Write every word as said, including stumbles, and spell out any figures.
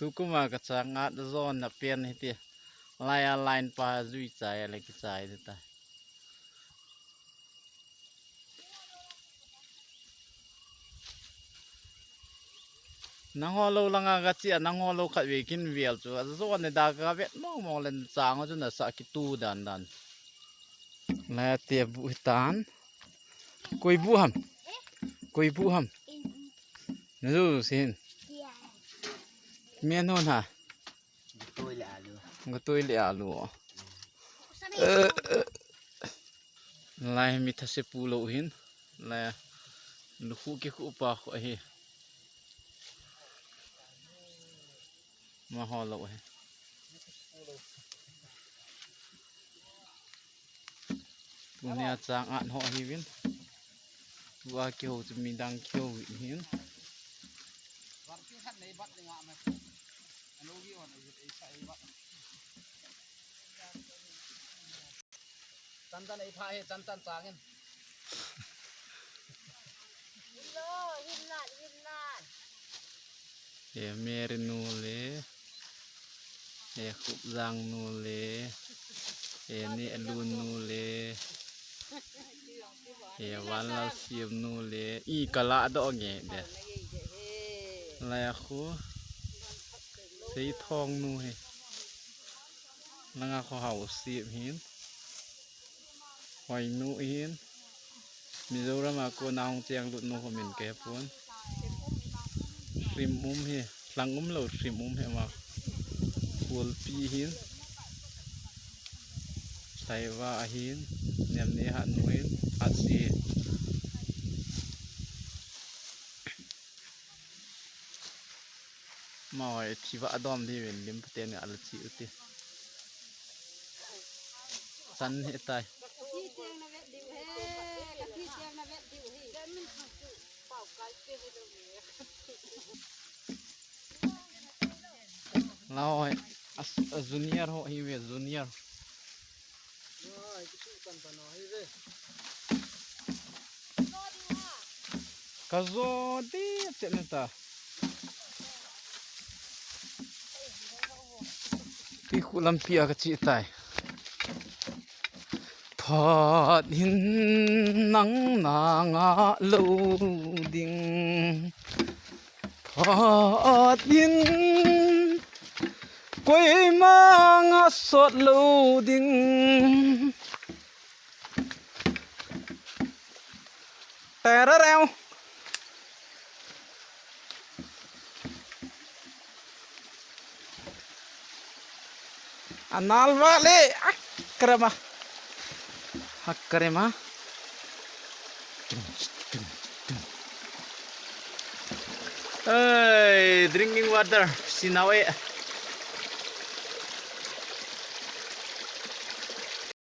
Tukuma ka chang at zon na pen hiti. Lai a line pa jui chai a le ki chai de ta. Nangho lo langa ka chi a, nangho lo khat ve kin vel chu a zon ne da ka vet mong mong len chang chu na sa ki tu dan dan. La te bu tan. Koi bu ham. Koi bu ham. Na zu sin. Men hon ha. Gutoi le alu. Gutoi le alu. Eh, eh. Lai mi thase pu lo hin. Lai lukhu ki khu pa khu hi. Ma ho lo hi. Tunia chang at ho hi vin. Tua kiho chu midang kiho vin hin. Chan chan ei pha he, chan chan changin. Hinlo, hinlan, hinlan. E Mary nu le, e Khupjang nu le, e Nehlu nu le, e Vanlalsiam nu le, i kala do nge de. Lai a khu, Seithong nu he. Langa khu Haosip hin. Hoinu hin. Mizoram a kona hung cheng lut nu khu min ka he pon. Hrim um hi, lhang um lo hrim um hi ma. Kulpi hin. Saiva ahin. Nemni hat nu hin. Hatsi hin. Mawi, thi va dom di ven lim pate ni ala chi u ti. Chan he tai. Lao, a, a junior ho hi ve, junior. Ka zo di chet ne ta. Ti khu lampi a ka chi tai. Phat hin nang na nga lo ding. Phat hin koima nga sot lo ding. Terereu. Anal vale. Akrama. Akrama. Hey, drinking water. Sinawe.